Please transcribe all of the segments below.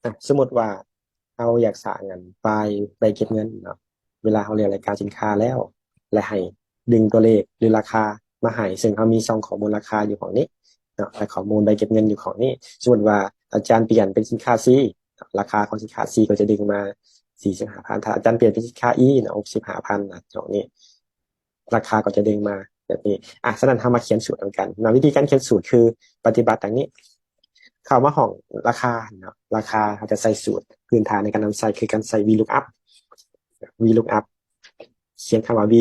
ອ່ະ ສົມມຸດວ່າເຮົາຢາກສ້າງອັນໄຟລ໌ໃບເກັບເງິນເນາະ ເວລາເຮົາລຽນລາຍການສິນຄ້າແລ້ວ ແລະ ໃຫ້ດຶງຕົວເລກ ຫຼື ລາຄາມາໃຫ້ ເຊິ່ງເຮົາມີຊ່ອງຂໍ້ມູນລາຄາຢູ່ຫ້ອງນີ້ເນາະ ແລະ ຂໍ້ມູນໃບເກັບເງິນຢູ່ຫ້ອງນີ້. ສົມມຸດວ່າອາຈານປ່ຽນເປັນສິນຄ້າ C ເນາະ ລາຄາຂອງສິນຄ້າ C ກໍຈະດຶງມາ ສີ່ສິບຫ້າພັນ. ຖ້າອາຈານປ່ຽນເປັນສິນຄ້າ E ເນາະ ຫົກສິບຫ້າພັນນະ ຫ້ອງນີ້ ລາຄາກໍຈະເດ້ງມາແບບນີ້. ອ່ະ ສະນັ້ນເຮົາມາຂຽນສູດນຳກັນເນາະ. ວິທີການຂຽນສູດຄືປະຕິບັດດັ່ງນີ້. ເຂົ້າມາຫ້ອງລາຄາເນາະ, ລາຄາເຮົາຈະໃຊ້ສູດພື້ນຖານໃນການນຳໃຊ້ ຄືການໃຊ້ VLOOKUP, VLOOKUP ຂຽນຄຳວ່າ V,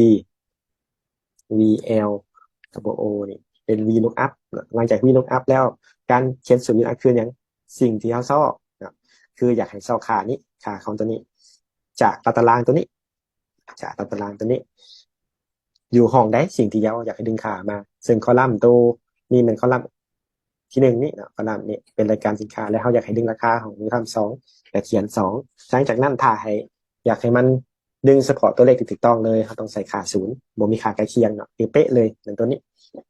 VL ກັບ O ນີ້ເປັນ VLOOKUP ເນາະ. ຫຼັງຈາກ VLOOKUP ແລ້ວ ການຂຽນສູດ VLOOKUP ຄືຫຍັງ? ສິ່ງທີ່ເຮົາຊອກເນາະ ຄືຢາກໃຫ້ຊອກຄ່ານີ້, ຄ່າຂອງຕົວນີ້ ຈາກຕາຕະລາງຕົວນີ້ ຈາກຕາຕະລາງຕົວນີ້ ຢູ່ຫ້ອງໃດ ສິ່ງທີ່ເຮົາຢາກໃຫ້ດຶງຄ່າມາ. ເຊິ່ງຄໍລັມໂຕນີ້ແມ່ນຄໍລັມທີໜຶ່ງນີ້ເນາະ, ຄໍລັມນີ້ເປັນລາຍການສິນຄ້າ ແລະ ເຮົາຢາກໃຫ້ດຶງລາຄາຂອງຄໍລັມສອງ ກະຂຽນສອງ. ຫຼັງຈາກນັ້ນ ຖ້າໃຫ້ ຢາກໃຫ້ມັນດຶງສະເພາະຕົວເລກທີ່ຖືກຕ້ອງເລີຍ ເຮົາຕ້ອງໃສ່ຄ່າສູນ, ບໍ່ມີຄ່າໃກ້ຄຽງເນາະ, ຄືເປະເລີຍ ເປັນຕົວນີ້.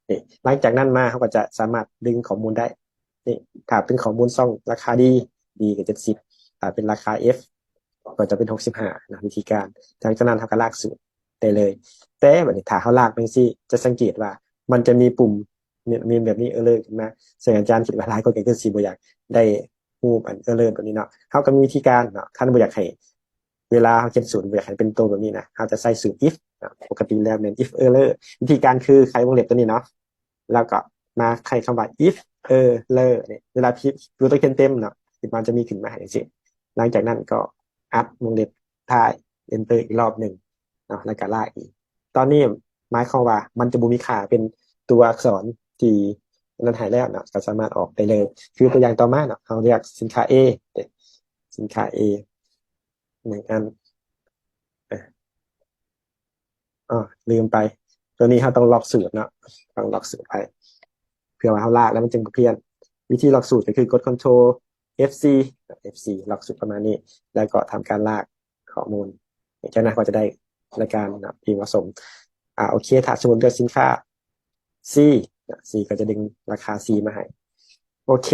ນີ້ ຫຼັງຈາກນັ້ນມາ ເຮົາກໍຈະສາມາດດຶງຂໍ້ມູນໄດ້. ນີ້ ຖ້າເປັນຂໍ້ມູນຊ່ອງລາຄາ D, D ກໍເຈັດສິບ, ຖ້າເປັນລາຄາ F ກໍຈະເປັນຫົກສິບຫ້ານະ ວິທີການ. ຫຼັງຈາກນັ້ນເຮົາກໍລາກສູດໄດ້ເລີຍ. ແຕ່ບັດນີ້ຖ້າເຮົາລາກໄປຈັ່ງຊີ້ ຈະສັງເກດວ່າມັນຈະມີປຸ່ມ ມີ ມີແບບນີ້ error ຂຶ້ນມາ. ເຊິ່ງອາຈານຄິດວ່າຫຼາຍຄົນກໍຄືຊິບໍ່ຢາກໄດ້ຮູບອັນ error ແບບນີ້ເນາະ. ເຮົາກໍມີວິທີການເນາະ, ຄັນບໍ່ຢາກໃຫ້ ເວລາເຮົາຂຽນສູດ ບໍ່ຢາກໃຫ້ເປັນໂຕແບບນີ້ນະ ເຮົາຈະໃສ່ສູດ if ເນາະ. ປົກກະຕິແລ້ວແມ່ນ if error. ວິທີການຄືໄຂວົງເລັບຕົວນີ້ເນາະ ແລ້ວກໍມາໄຂຄຳວ່າ if error ນີ້ ເວລາພິມ ບໍ່ຕ້ອງຂຽນເຕັມເນາະ, ທີ່ມັນຈະມີຂຶ້ນມາໃຫ້ຈັ່ງຊີ້. ຫຼັງຈາກນັ້ນກໍອັດວົງເລັບທ້າຍ enter ອີກລອບໜຶ່ງເນາະ ແລ້ວກໍລາກອີກ. ຕອນນີ້ໝາຍຄວາມວ່າມັນຈະບໍ່ມີຄ່າເປັນຕົວອັກສອນທີ່ນັ້ນໃຫ້ແລ້ວເນາະ, ກໍສາມາດອອກໄດ້ເລີຍ. ຄືຕົວຢ່າງຕໍ່ມາເນາະ, ເຮົາເລືອກສິນຄ້າ A, ສິນຄ້າ A ໜຶ່ງອັນ. ອາ ອໍ ລືມໄປ, ຕົວນີ້ເຮົາຕ້ອງລັອກສູດເນາະ, ຕ້ອງລັອກສູດໄປ ເພື່ອວ່າເຮົາລາກແລ້ວມັນຈຶ່ງບໍ່ພຽນ. ວິທີລັອກສູດກໍຄືກົດ Ctrl F C, F C ລັອກສູດປະມານນີ້ ແລ້ວກໍທຳການລາກຂໍ້ມູນ. ຈາກນັ້ນເຮົາກໍຈະໄດ້ລາຍການເນາະທີ່ເໝາະສົມ. ອາ ໂອເຄ, ຖ້າສົມມຸດເລືອກສິນຄ້າ C ເນາະ, C ກໍຈະດຶງລາຄາ C ມາໃຫ້. ໂອເຄ.